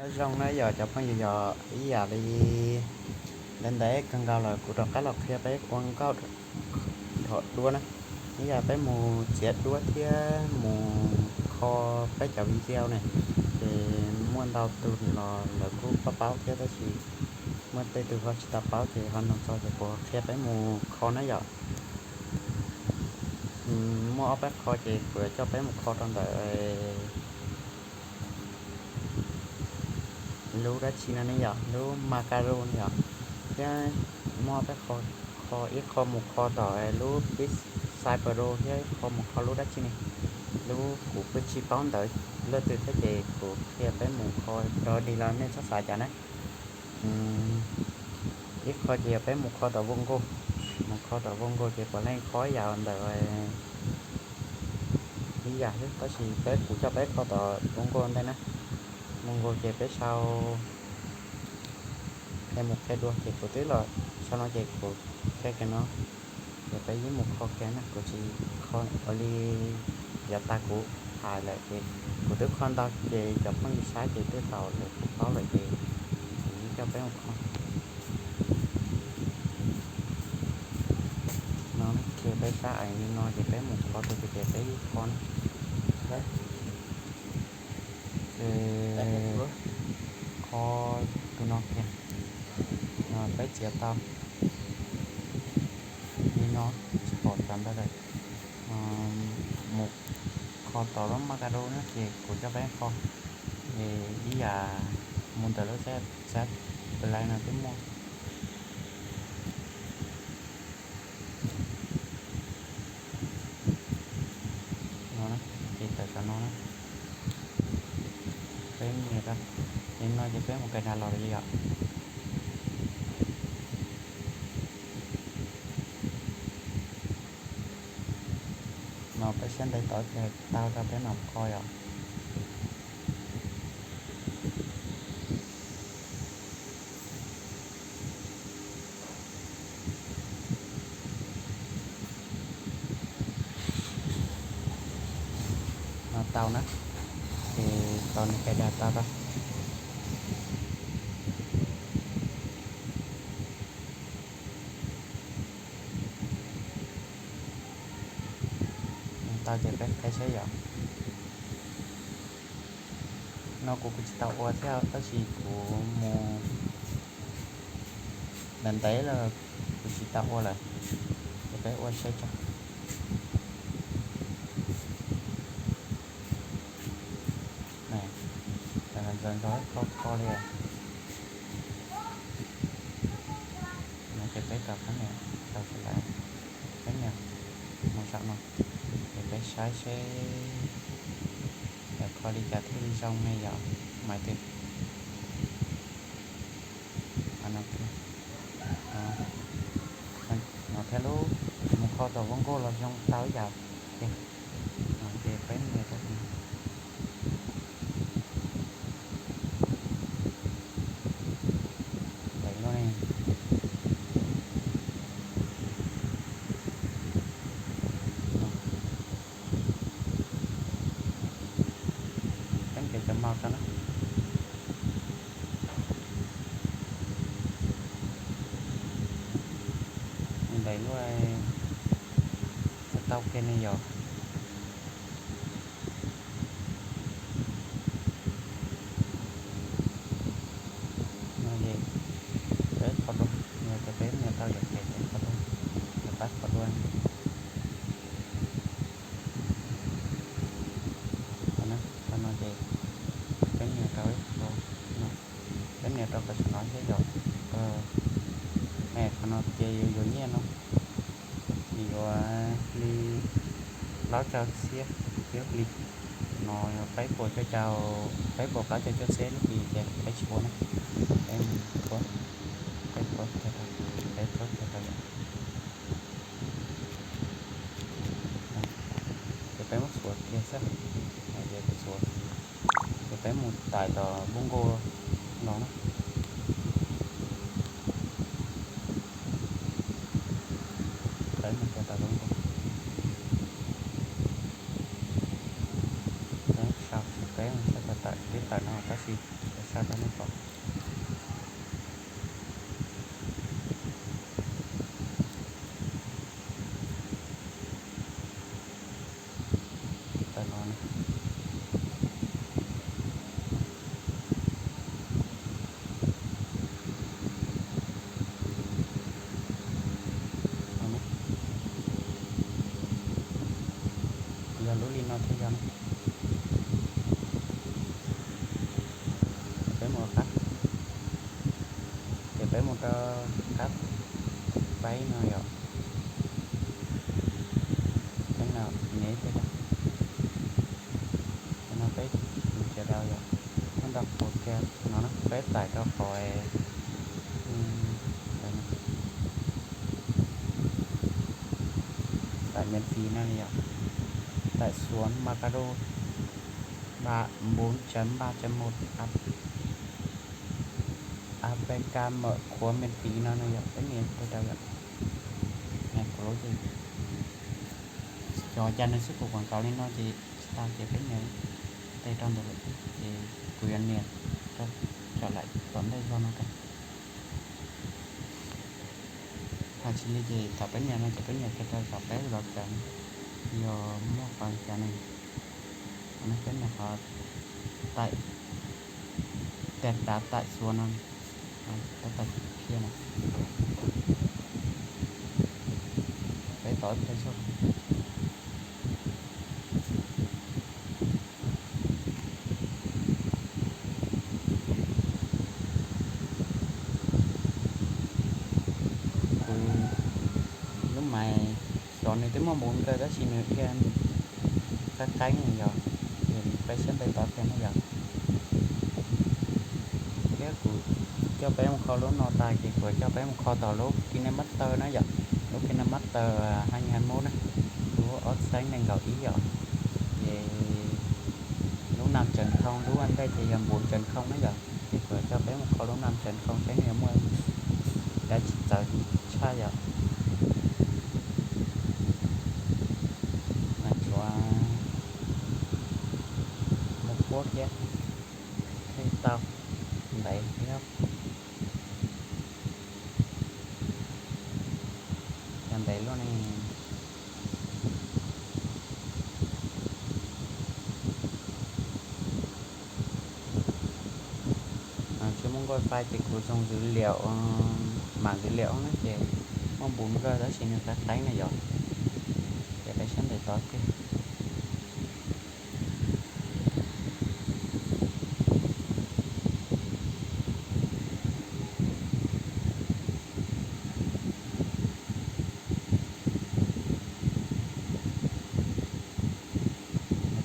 Nyob zoo na yog cov phooj ywg, yog ib yam li ntev ntev kawg nkaus lawm kuv rov qab los qhia peb ua nkauj dhom duab na. Ib yam peb mus txiav duab thiab mus kho peb cov video ne, ces muaj ntau tus los lawv kuj paub paub thiab tab sis muaj tej tus ho tsis tau paub ces ho nug txog ces kuv qhia peb mus kho na yom. Muaj ob peb qho ces kuv yuav coj peb mus kho rau ntawm lub dab tsi no ne yom, lub Macaru ne yom, thiab muaj ob peb qho, ib qho mus kho tom lub Pixel Pro thiab ib qho mus kho lub dab tsi ne, lub kuv kuj tsis paub ntawv leej twg thiab ces kuv qhia peb mus kho rau dig los nej txhob xav cas na. Ib qho ces yog peb mus kho tom Google, mus kho tom Google ces puav leej kho ib yam ntawm ib yam xwb tab sis peb, kuv coj peb kho tom Google ntej na. Google ces peb sau qhia mus qhia dua ces kuv twb los sau no ces kuv qhia kiag no, ces peb yeej mus kho kiag na, kuv tsis kho ua li yav tas kuv hais lawm ces kuv twb kho ntau ces cov phooj ywg saib ces twb tau lawm kuv paub lawm ces kuv yeej coj peb mus kho. No ces peb saib li no ces peb mus kho tus ces peb yeej kho na. Ces kho tus no kiag, peb txiav tau li no, tsis pom tsav ntawd lawm. Mus kho tom lub Macaru na ces kuv coj peb kho, es ib yam mus ntawm lub Zap Play no twb muaj. No ces tawm saum no na, peb nias rau, ces no ces peb mus kais download li yom. No peb siab ntev tod ces tau rau peb mam kho yom. No tau na, ces tos nws cais das tau rau. Tau ces peb qhib saib yom. No kuv kuv tsis tau ua thiab tab sis kuv mus ntev ntev lawm, kuv tsis tau ua lawm, ces peb ua saib tso. Ntxov ntxov kho kho li. No ces peb rau peb nias, rau sawv daws, peb nias mus saum no, ces peb saib seb yog kho li cas thiaj li zoo ne yom, maiv twg. No thiab lub, mus kho tom Google los zoo tau ib yam. Ces peb nias rau ntawm no ne. Peb nias cov mouse rau na. Ntawm lub tau kiag ne yom. No ces peb kho dua, yog tias peb nias tau yom ces peb kho dua, pab kho dua. Qhov no ces peb nias rau, peb nias rau qhov saum no thiab yom. Qhov no ces yuav yuav nyiaj no, yuav li plaub caug txhiab ib hlis. No peb puas cuaj caum, peb puas plaub caug cuaj txhiab ib hlis ces peb tsis ua na. Peb, peb, peb, peb, ces peb muab xuav kiag xwb. Ces peb mus tải tom Google los na. Peb mus tải tom Google. Peb sau, peb sau tawm, twb tawm no tab sis peb sau nej pom. Tawm los na. Yog lub li no thiaj yog na. Peb mus qab, ces peb mus rau qab paib no yom. Peb no, nias ib pliag rau, no peb mus sawv daws yom. Muab nrog qhuav kiag no na, peb tải rau qhov tải miễn phí no yom. Tải xuống Mercado ba bốn chấm ba chấm một app, A P K mở khóa miễn phí no na yom, peb nias ib pliag rau yom. Kuv lub, cov cas nws xwb kuv quảng cáo li no ces tsis tau ces peb nias ib pliag rau ntawd lawm ces kuv yuav nias rau, tsom lawm tom ntej zog no rau. Hos tsis li ces thaum peb nias no ces peb nias kiag rau tom peb los tsev, yog muaj qhov cas ne, peb nias qhov tải, cài đặt tải xuống no, peb tau kiag no, peb tos ib pliag xwb. Kuv lub mais xyov nws twb muaj npun kawg tab sis nws dhia qab qeeb yom, ces peb siab ntev tos kiag na yom. Thiab kuv coj peb mus kho lub no tas ces kuv coj peb mus kho tom lub KineMaster na yom, lub KineMaster hai nghìn hai mươi mốt na, lub ob txhiab nees nkaum ib yom. Ces lub năm chấm không, lub ua ntej ces yog bốn chấm không na yom, ces kuv coj peb mus kho lub năm chấm không saib nws muaj dab tsi txawv tshaj yom. Mas tshuav mus puab thiab, thiaj tau ntev thiab. Cov ntev luaj ne. Tsis muaj nkauj fais ces kuv dùng dữ liệu, mã dữ liệu na ces muaj npun kawg tab sis nws qab qeeb na yom. Ces peb siab ntev tos kiag.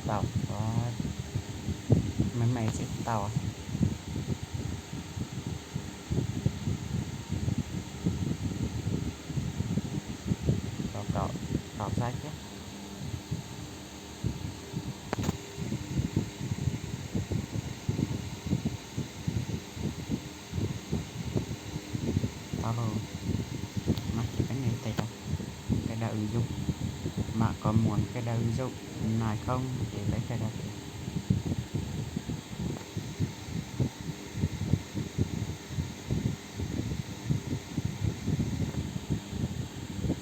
Tau, me me xwb tau. Tau, tau saib thiab. Tau lawm, no ces peb nias tes rau cài đặt ứng dụng, mã có muốn cài đặt ứng dụng này không ces peb cài đặt.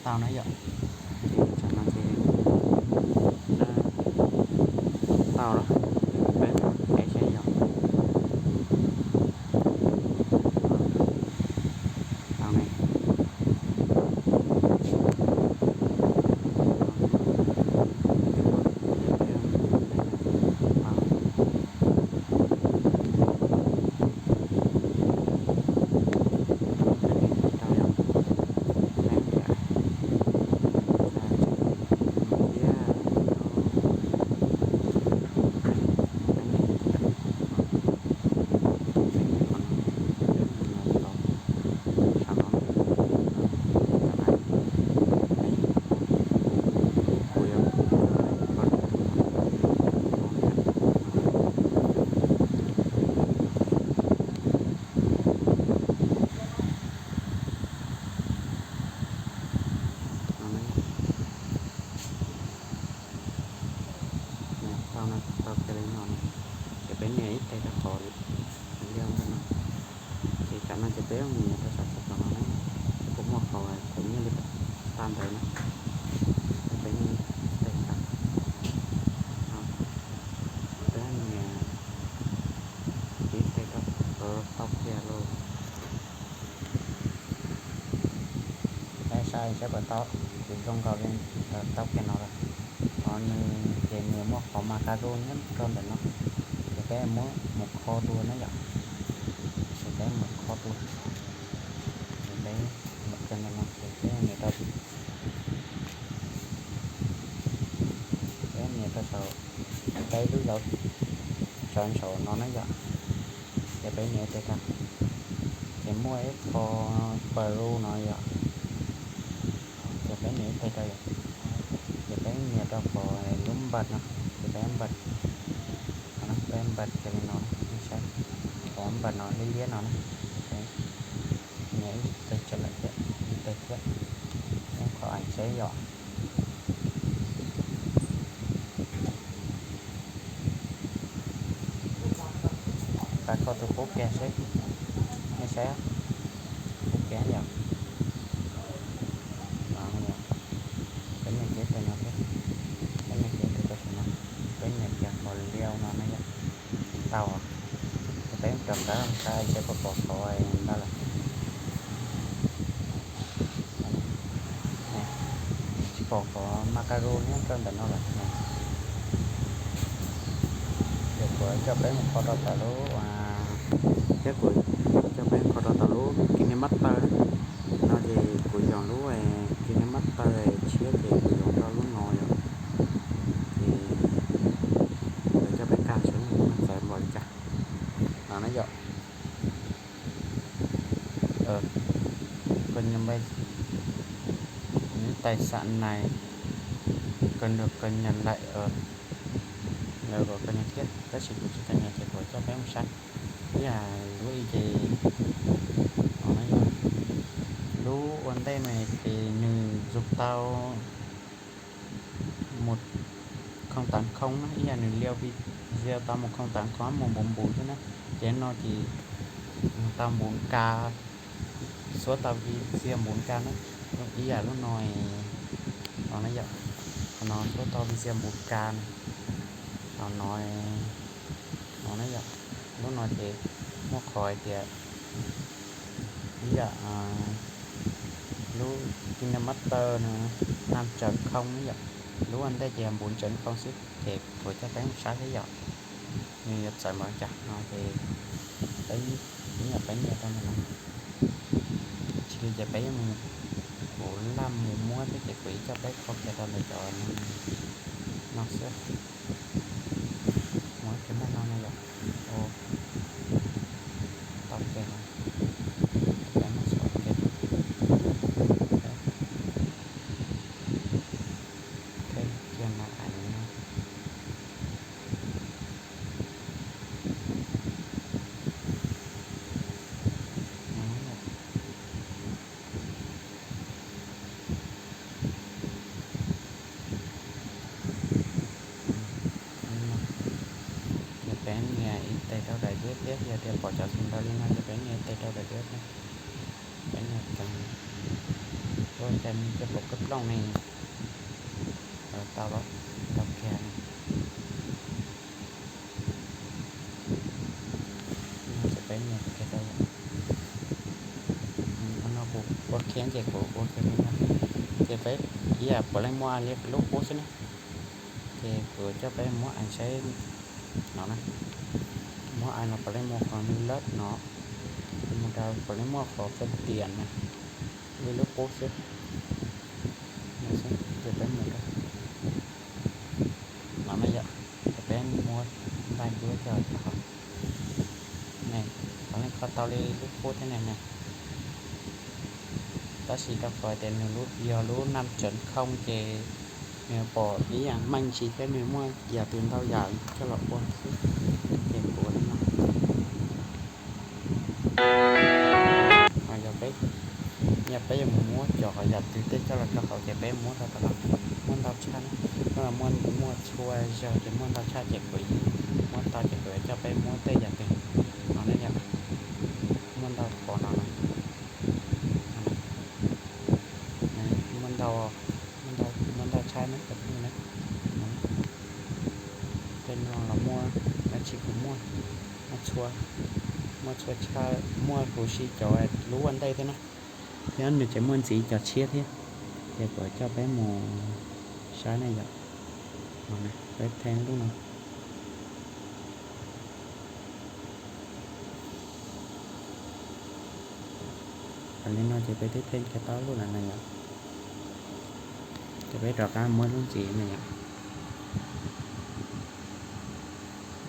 Tau na yom. Tam no ces tau lawm, peb mus ev saib yom. Tau ne. No ces peb nias rau saum qhov no na, peb puas muaj qhov thaum nyiaj li tag ntawd na, peb nias ib teg tag, peb nias ib teg rau, tau kiag lauj. Peb saib saib puas tau, kuv zoo nkaus li tau kiag no lawm. Qhov nws ces nws muaj qhov mas ka ru nyob rau ntawm no, ces peb muab mus kho dua na yom. Ces peb mus kho dua, ces peb mus kiag ntawm no ces peb nias rau, peb nias rau saum, peb lub zauv tsawv saum no na yom. Ces peb nias ib teg rau, ces muaj ib qho pa ru no yom. Ces peb nias ib teg rau yom. Ces peb nias rau qhov lub npad no, ces peb npad, peb npad kiag li no, nej saib, qhov npad no liab liab no na, ces peb nias ib teg tsawv lawm thiab, ib teg thiab, ib qho aim seb yom. Pab kho tus qub kiag seb, nej saib, qub kiag yom. Peb nias kiag tus no thiab, peb nias kiag tus rau saum no, peb nias kiag qhov liau no na yom. Tau, ces peb rov qab saib seb puas pom qhov ntawd lawm. Tsis pom qhov ma ka ru nyob rau ntawm no lawm. Ces kuv coj peb mus kho rau tom lub, thiab kuv coj peb mus kho rau tom lub KineMaster no, ces kuv yog lub KineMaster tshiab ces kuv yuav rau lub no yom. Ces kuv coj peb nkag saib nws txawv npaum li cas no na yom. Cập nhật bài, những tài sản này cần được cập nhật lại ở, cập nhật thiab, tab sis kuv tsis cập nhật ces kuv coj peb mus saib. Ib yam lub ib ces, lub ua ntej no ces nws zug tau mus khoo tav khoo na, ib yam nws liau video tau mus khoo tav khoo mus npuv npuv xwb na, ces no ces mus tau npuv ka, xuab tau video npuv ka na, ib yam lub no, no na yom, qhov no xuab tau video npuv ka na, qhov no, no na yom, lub no ces muaj qhov hais tias ib yam lub KineMaster no năm chấm không na yom, lub ua ntej ces npuv chấm không xwb, ces kuv coj peb mus saib thiab yom. Nws yuav txawv npaum cas no ces peb, ib yam peb nias rau ntawm no, tsis li ces peb mus, kuv laj mus muab thiab ces kuv yuav coj peb kho kiag rau ntawm cov no xwb. Muab kiag npaum no na yom. Tau kiag no, peb mus xauj kiag, kiag no. Ces peb nias ib teg rau daim duab thiab, yog tias pom cov xim ntawv li no ces peb nias ib teg rau daim duab thiab. Peb nias kheev, ua cas nws tsis pom kawg plooj ne. Tau lawm, tau kiag. Ces peb nias kiag rau, no kuv ua kiag ces kuv ua kiag li no. Ces peb ib yam puav leej muaj li lub qub xwb na. Ces kuv coj peb muab aim saib no na. Muab aim los puav leej muaj qhov lab no, mus rau puav leej muaj qhov fej tiam na, li lub qub xwb. Ces peb mus rau no na yom, ces peb muab ntaus duab coj rau hauv ne, puav leej kho tau li lub qub thiab ne ne. Tab sis rau qhov tias nws yog lub năm chấm không ces nws pom ib yam meej ntsis thiab nws muaj yam twg ntau yam coj los ua xwb. Ces kuv ua li no. Yog peb, yog peb yuav mus muab cov yam twg tej coj los rau hauv ces peb muab rau tom no, muaj ntau tshaj na. Muaj, muaj txhua zaug ces muaj ntau tshaj ces kuv muab tau ces kuv coj peb muab tej yam twg no ne yom. Muaj ntau qhov no, muaj txhua tshaj, muaj huv si cov lub ua ntej thiab na, thiab nws tseem muaj ntxiv cov tshiab thiab. Ces kuv coj peb mus saib ne yom. Peb theej lub no. Li no ces peb twb theej kiag tau lub lawm na yom. Ces peb rov qab muab lub ntxiv na yom.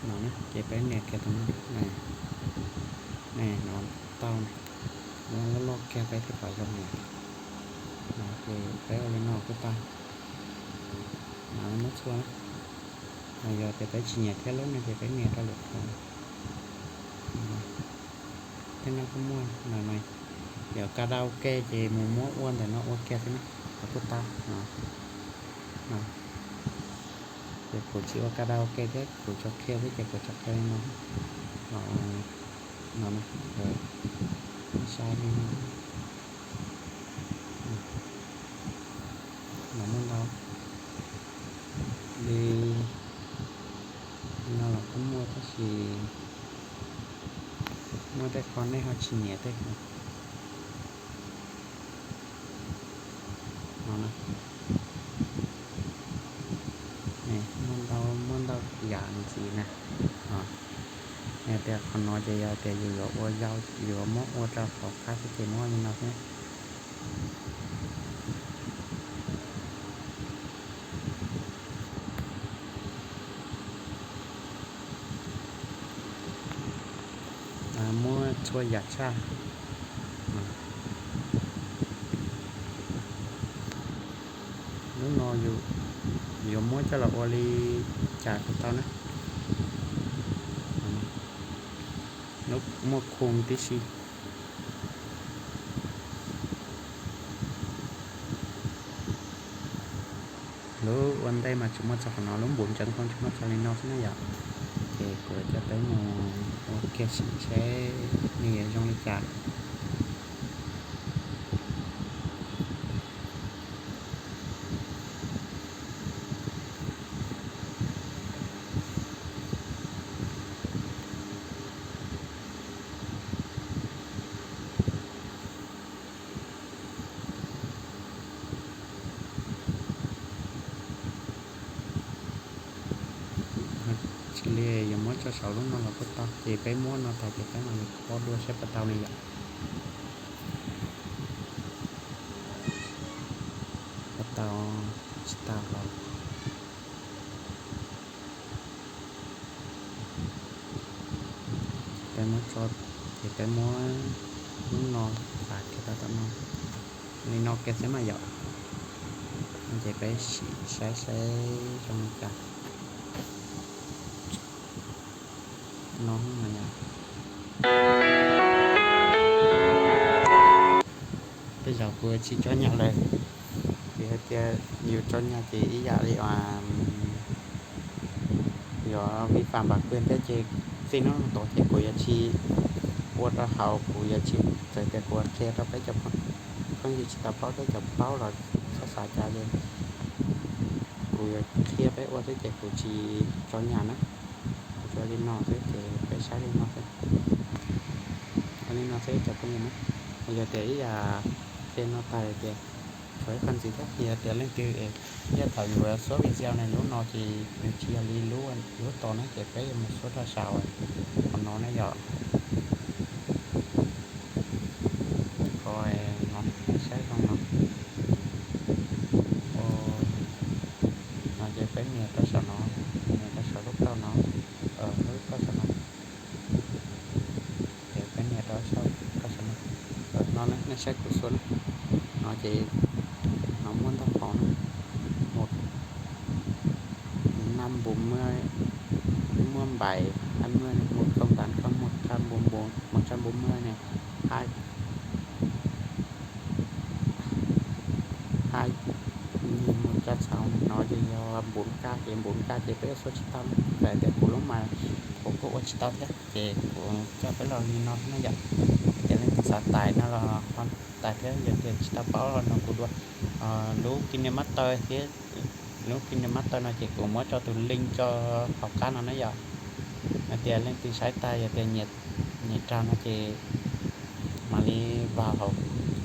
No ces peb nias kiag tus no, no tau na, muab loj loj kiag peb thiaj pom zoo na. Ces peb ua li no kuj tau. No muab txhua na. Yog tias peb tsis nyiam thiab lub no ces peb nias rau lwm qhov. Tej no kuj muaj no, yog karaoke ces mus muab ua ntawm no ua kiag xwb na, kuj tau. Ces kuv tsis ua karaoke thiab kuv tsuas qhia xwb ces kuv tsuas qhia li no. No, saib li no. Los muaj ntau li, li no los kuj muaj tab sis muaj tej qho nej ho tsis nyiam tej. No, muaj ntau, muaj ntau yam ntxiv na. Yog tias qhov no ces yog tias yus yuav ua yau, yus yuav muab ua rau hauv qab xwb ces muab li no xwb. Muab txhua yam tshaj. Lub no yuav muab coj los ua li cas kuj tau na. Lub muaj khung tib si. Lub ua ntej mas tsuas muaj txog qhov no, lub npum ntseev koob tsuas muaj txog li no xwb na yom. Ces kuv coj peb mus ua kiag sim seb nws yuav zoo li cas. Tsis li yuav muab tso saum lub no los kuj tau, ces peb muab no tag ces peb mam li khob dua saib puas tau li yom. Puas tau, tsis tau los peb muab tso, ces peb muab lub no fav kiag rau tom no, li no kiag xwb mas yom. Ces peb sim saib saib zoo li cas. No, tej zaum kuv tsis tso nyam lawm, vim hais tias yus tso nyam ces ib yam li yuav vi phạm bản quyền thiab ces txij hnub no tod ces kuv yuav tsis ua rau hauv, kuv yuav tsis, txawm tias kuv qhia rau peb cov phooj ywg tsis tau paub thiab cov paub los txhob xav cas li. Kuv yuav qhia peb ua xwb ces kuv tsis tso nyam na. Kuv tsuas li no xwb ces peb saib li no xwb. Li no xwb cov phooj ywg na. Yog tias ib yam li no tag tias tshuav ib qho ntxiv thiab, yog tias leej twg, yog thaum yuav xuab video ne lub no ces nws tsis yog li lub, lub tod na ces peb yuav mus xuab rau saum qhov no ne yom. Qhov no, saib zoo no. No ces peb nias rau saum no, nias rau saum lub kauj no, lub kauj saum no. Ces peb nias rau saum kauj saum no. No nej saib kuv xuab na, no ces no muaj ntau qhov na, một năm bốn mươi, muaj bảy, hai mươi, một không tám không, một trăm bốn mươi, một trăm bốn mươi này, hai, hai nghìn một trăm sáu mươi, no ces yog bốn K ces bốn K ces peb ua xuab tsis tau, vim tias kuv lub mas kuv kuj ua tsis tau thiab ces kuv coj peb los li no xwb na yom. Ces leej twg xav tải no los ho tải thiab, yog tias tsis tau paub los nug kuv dua. Lub KineMaster thiab, lub KineMaster no ces kuv muab tso tus link tso hauv qab no na yom. Hais tias leej twg saib tag yog tias nyiam Nyem rau no ces mam li vào hauv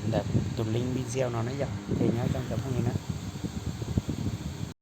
ntawm tus link video no na yom, ces nyob zoo cov phooj ywg na.